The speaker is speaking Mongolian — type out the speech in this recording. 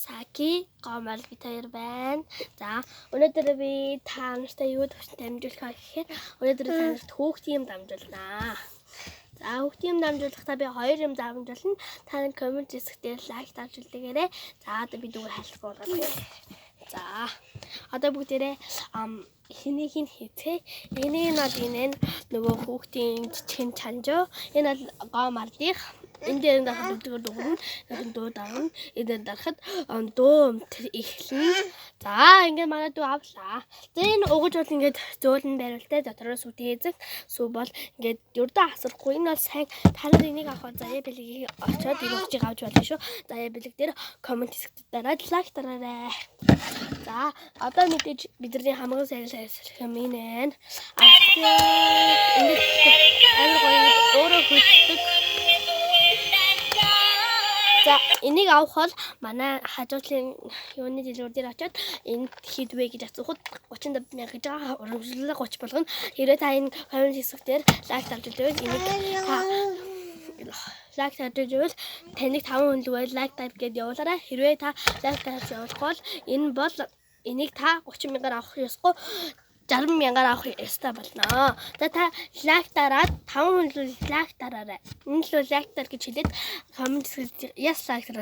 Саки Гомал бид хоёр байна. За, өнөөдөр би та нартай юу төвшин дамжуулах вэ гэхээр өнөөдөр та нарт хүүхдийн юм дамжуулнаа. За, хүүхдийн юм дамжуулахдаа би хоёр юм дамжуулна. Та нар коммент хэсгээр лайк дарж үлдээгээрэй. За, одоо би дүүгээ хайлах болгоё. За, одоо бүгдээрээ эхнийх нь хийцээ. Энийг нь бол энэ нөгөө хүүхдийн жижигэн чанжуу. Энэ бол гоо мардих. Энэ дээр нь дарахад өвдгөр дуурна. Энэ дуу дарна. Энэ дээр дарахад дуу эхлэнэ. За, ингээд манай дүү авлаа. За, энэ угаж бол ингээд зөөлөн бариултай дотроос үтээзэг сүү бол ингээд ердөө асрахгүй. Энэ бол сайн та нар энийг авах заяа бэлгийг очиод энэ угчийг авч болно шүү. Заяа бэлэг дээр коммент хэсэгт дараад лайк дараарай. За, одоо мэдээж бидний хамгийн сайн юм энэ байна. Ингээд амар гоё өөрөө хөдөлдөг. За, энийг авах бол манай хажуутлын юуны дэлгүүр дээр очиод энэ хэд вэ гэж асуухад 35 мянга гэж байгаа, урамшлал 30 болгоно. Хэрвээ та энэ коммент хэсэг дээр лайк дарж үлдээвэл энийг та лайк дарж ивэл таныг 5 хүн лүгээ лайк дарж гэдээ явуулаарай. Хэрвээ та лайк дарж явуулахгүй бол энэ бол энийг та 30 мянгаар авах ёсгүй, 60 мянгаар авах ёстой болно. За, та лайк дараад 5 хүн лайк дараарай. Энэ л лайк дар гэж хэлээд коммент хэсэгт яс лайк дараа.